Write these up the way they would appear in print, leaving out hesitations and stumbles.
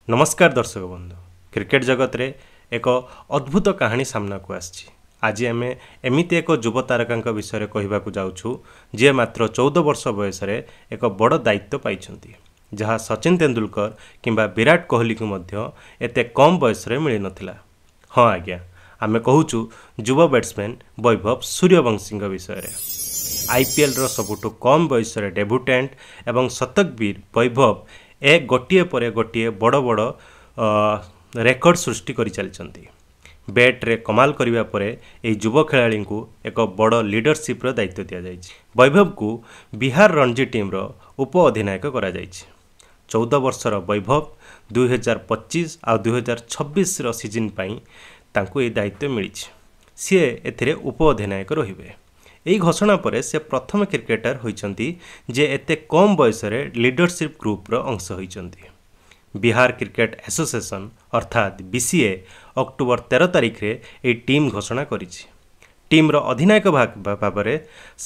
ନମସ୍କାର ଦର୍ଶକ ବନ୍ଧୁ, କ୍ରିକେଟ ଜଗତରେ ଏକ ଅଦ୍ଭୁତ କାହାଣୀ ସାମ୍ନାକୁ ଆସିଛି। ଆଜି ଆମେ ଏମିତି ଏକ ଯୁବ ତାରକାଙ୍କ ବିଷୟରେ କହିବାକୁ ଯାଉଛୁ, ଯିଏ ମାତ୍ର 14 ବର୍ଷ ବୟସରେ ଏକ ବଡ଼ ଦାୟିତ୍ୱ ପାଇଛନ୍ତି, ଯାହା ସଚିନ ତେନ୍ଦୁଲକର କିମ୍ବା ବିରାଟ କୋହଲିଙ୍କୁ ମଧ୍ୟ ଏତେ କମ୍ ବୟସରେ ମିଳିନଥିଲା। ହଁ ଆଜ୍ଞା, ଆମେ କହୁଛୁ ଯୁବ ବ୍ୟାଟ୍ସମ୍ୟାନ୍ ବୈଭବ ସୂର୍ଯ୍ୟବଂଶୀଙ୍କ ବିଷୟରେ। ଆଇପିଏଲ୍ର ସବୁଠୁ କମ୍ ବୟସରେ ଡେବ୍ୟୁଟାଣ୍ଟ ଏବଂ ଶତକବୀର ବୈଭବ ଗୋଟିଏ ପରେ ଗୋଟିଏ ବଡ଼ ବଡ଼ ରେକର୍ଡ ସୃଷ୍ଟି କରିଚାଲିଛନ୍ତି। ବ୍ୟାଟ୍ରେ କମାଲ କରିବା ପରେ ଏହି ଯୁବ ଖେଳାଳିଙ୍କୁ ଏକ ବଡ଼ ଲିଡରସିପ୍ର ଦାୟିତ୍ୱ ଦିଆଯାଇଛି। ବୈଭବକୁ ବିହାର ରଣଜୀ ଟିମ୍ର ଉପ ଅଧିନାୟକ କରାଯାଇଛି। 14 ବର୍ଷର ବୈଭବ 2025 ଆଉ 2026ର ସିଜନ୍ ପାଇଁ ତାଙ୍କୁ ଏହି ଦାୟିତ୍ୱ ମିଳିଛି। ସିଏ ଏଥିରେ ଉପ ଅଧିନାୟକ ରହିବେ। ଏହି ଘୋଷଣା ପରେ ସେ ପ୍ରଥମ କ୍ରିକେଟର ହୋଇଛନ୍ତି ଯେ ଏତେ କମ୍ ବୟସରେ ଲିଡରସିପ୍ ଗ୍ରୁପ୍ର ଅଂଶ ହୋଇଛନ୍ତି। ବିହାର କ୍ରିକେଟ ଆସୋସିଏସନ୍ ଅର୍ଥାତ୍ ବିସିଏ ଅକ୍ଟୋବର 13 ତାରିଖରେ ଏହି ଟିମ୍ ଘୋଷଣା କରିଛି। ଟିମ୍ର ଅଧିନାୟକ ଭାବରେ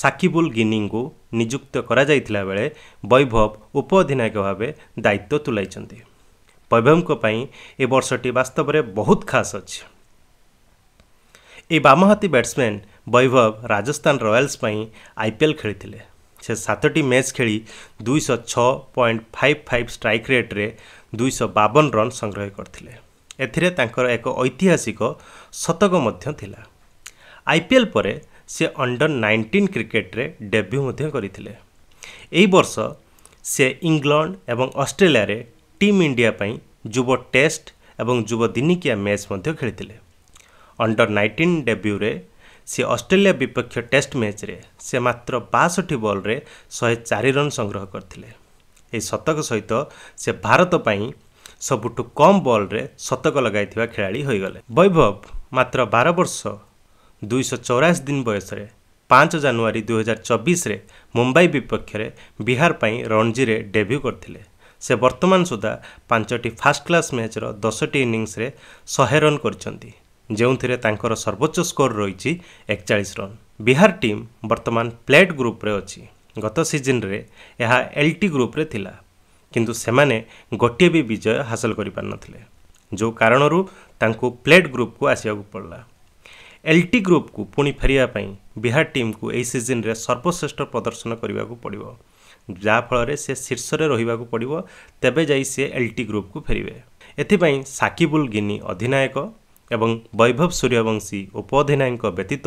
ସାକିବୁଲ ଗିନିଙ୍କୁ ନିଯୁକ୍ତ କରାଯାଇଥିଲା ବେଳେ ବୈଭବ ଉପ ଅଧିନାୟକ ଭାବେ ଦାୟିତ୍ୱ ତୁଲାଇଛନ୍ତି। ବୈଭବଙ୍କ ପାଇଁ ଏ ବର୍ଷଟି ବାସ୍ତବରେ ବହୁତ ଖାସ୍ ଅଛି। ଏହି ବାମହାତୀ ବ୍ୟାଟ୍ସମ୍ୟାନ୍ ବୈଭବ ରାଜସ୍ଥାନ ରୟାଲ୍ସ ପାଇଁ ଆଇପିଏଲ୍ ଖେଳିଥିଲେ। ସେ 7ଟି ମ୍ୟାଚ୍ ଖେଳି 206.55 ଷ୍ଟ୍ରାଇକ୍ ରେଟ୍ରେ 252 ରନ୍ ସଂଗ୍ରହ କରିଥିଲେ। ଏଥିରେ ତାଙ୍କର ଏକ ଐତିହାସିକ ଶତକ ମଧ୍ୟ ଥିଲା। ଆଇପିଏଲ୍ ପରେ ସେ ଅଣ୍ଡର 19 କ୍ରିକେଟରେ ଡେବ୍ୟୁ ମଧ୍ୟ କରିଥିଲେ। ଏହି ବର୍ଷ ସେ ଇଂଲଣ୍ଡ ଏବଂ ଅଷ୍ଟ୍ରେଲିଆରେ ଟିମ୍ ଇଣ୍ଡିଆ ପାଇଁ ଯୁବ ଟେଷ୍ଟ ଏବଂ ଯୁବ ଦିନିକିଆ ମ୍ୟାଚ୍ ମଧ୍ୟ ଖେଳିଥିଲେ। ଅଣ୍ଡର 19 ଡେବ୍ୟୁରେ ସେ ଅଷ୍ଟ୍ରେଲିଆ ବିପକ୍ଷ ଟେଷ୍ଟ ମ୍ୟାଚ୍ରେ ସେ ମାତ୍ର 62 ବଲ୍ରେ 104 ରନ୍ ସଂଗ୍ରହ କରିଥିଲେ। ଏହି ଶତକ ସହିତ ସେ ଭାରତ ପାଇଁ ସବୁଠୁ କମ୍ ବଲ୍ରେ ଶତକ ଲଗାଇଥିବା ଖେଳାଳି ହୋଇଗଲେ। ବୈଭବ ମାତ୍ର 12 ବର୍ଷ 284 ଦିନ ବୟସରେ 5 ଜାନୁଆରୀ 2024ରେ ମୁମ୍ବାଇ ବିପକ୍ଷରେ ବିହାର ପାଇଁ ରଣଜୀରେ ଡେବ୍ୟୁ କରିଥିଲେ। ସେ ବର୍ତ୍ତମାନ ସୁଦ୍ଧା 5ଟି ଫାଷ୍ଟ କ୍ଲାସ୍ ମ୍ୟାଚ୍ର 10ଟି ଇନିଂସରେ 100 ରନ୍ କରିଛନ୍ତି, ଯେଉଁଥିରେ ତାଙ୍କର ସର୍ବୋଚ୍ଚ ସ୍କୋର ରହିଛି 41 ରନ୍। ବିହାର ଟିମ୍ ବର୍ତ୍ତମାନ ପ୍ଲେଟ୍ ଗ୍ରୁପ୍ରେ ଅଛି। ଗତ ସିଜନରେ ଏହା ଏଲ୍ ଟି ଗ୍ରୁପ୍ରେ ଥିଲା, କିନ୍ତୁ ସେମାନେ ଗୋଟିଏ ବି ବିଜୟ ହାସଲ କରିପାରିନଥିଲେ, ଯେଉଁ କାରଣରୁ ତାଙ୍କୁ ପ୍ଲେଟ୍ ଗ୍ରୁପ୍କୁ ଆସିବାକୁ ପଡ଼ିଲା। ଏଲ୍ ଟି ଗ୍ରୁପ୍କୁ ପୁଣି ଫେରିବା ପାଇଁ ବିହାର ଟିମ୍କୁ ଏହି ସିଜନରେ ସର୍ବଶ୍ରେଷ୍ଠ ପ୍ରଦର୍ଶନ କରିବାକୁ ପଡ଼ିବ, ଯାହାଫଳରେ ସେ ଶୀର୍ଷରେ ରହିବାକୁ ପଡ଼ିବ, ତେବେ ଯାଇ ସେ ଏଲ୍ ଟି ଗ୍ରୁପ୍କୁ ଫେରିବେ। ଏଥିପାଇଁ ସାକିବୁଲ ଗିନି ଅଧିନାୟକ ଏବଂ ବୈଭବ ସୂର୍ଯ୍ୟବଂଶୀ ଉପ ଅଧିନାୟକଙ୍କ ବ୍ୟତୀତ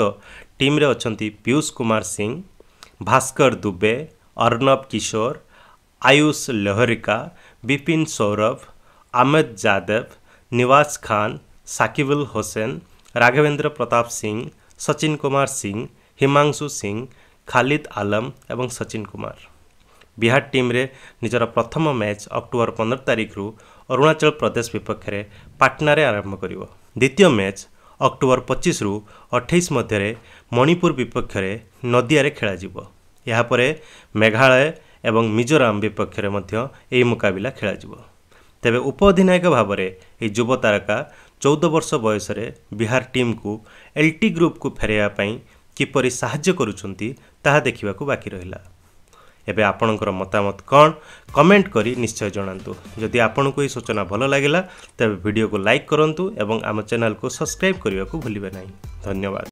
ଟିମ୍ରେ ଅଛନ୍ତି ପୀୟୁଷ କୁମାର ସିଂ, ଭାସ୍କର ଦୁବେ, ଅର୍ଣ୍ଣବ କିଶୋର, ଆୟୁଷ ଲୋହରିକା, ବିପିନ ସୌରଭ, ଅମିତ ଯାଦବ, ନିୱାଜ ଖାନ, ସାକିବୁଲ ହୋସେନ, ରାଘବେନ୍ଦ୍ର ପ୍ରତାପ ସିଂ, ସଚିନ କୁମାର ସିଂ, ହିମାଂଶୁ ସିଂ, ଖାଲିଦ ଆଲମ ଏବଂ ସଚିନ କୁମାର। ବିହାର ଟିମ୍ରେ ନିଜର ପ୍ରଥମ ମ୍ୟାଚ୍ ଅକ୍ଟୋବର 15 ତାରିଖରୁ ଅରୁଣାଚଳ ପ୍ରଦେଶ ବିପକ୍ଷରେ ପାଟନାରେ ଆରମ୍ଭ କରିବ। ଦ୍ୱିତୀୟ ମ୍ୟାଚ୍ ଅକ୍ଟୋବର 25ରୁ 28 ମଧ୍ୟରେ ମଣିପୁର ବିପକ୍ଷରେ ନଦିଆରେ ଖେଳାଯିବ। ଏହାପରେ ମେଘାଳୟ ଏବଂ ମିଜୋରାମ ବିପକ୍ଷରେ ମଧ୍ୟ ଏହି ମୁକାବିଲା ଖେଳାଯିବ। ତେବେ ଉପ ଅଧିନାୟକ ଭାବରେ ଏହି ଯୁବ ତାରକା 14 ବର୍ଷ ବୟସରେ ବିହାର ଟିମ୍କୁ ଏଲ୍ ଟି ଗ୍ରୁପ୍କୁ ଫେରାଇବା ପାଇଁ କିପରି ସାହାଯ୍ୟ କରୁଛନ୍ତି, ତାହା ଦେଖିବାକୁ ବାକି ରହିଲା। ଏବେ ଆପଣଙ୍କର ମତାମତ କ'ଣ, କମେଣ୍ଟ କରି ନିଶ୍ଚୟ ଜଣାନ୍ତୁ। ଯଦି ଆପଣଙ୍କୁ ଏହି ସୂଚନା ଭଲ ଲାଗିଲା, ତେବେ ଭିଡ଼ିଓକୁ ଲାଇକ୍ କରନ୍ତୁ ଏବଂ ଆମ ଚ୍ୟାନେଲକୁ ସବସ୍କ୍ରାଇବ୍ କରିବାକୁ ଭୁଲିବେ ନାହିଁ। ଧନ୍ୟବାଦ।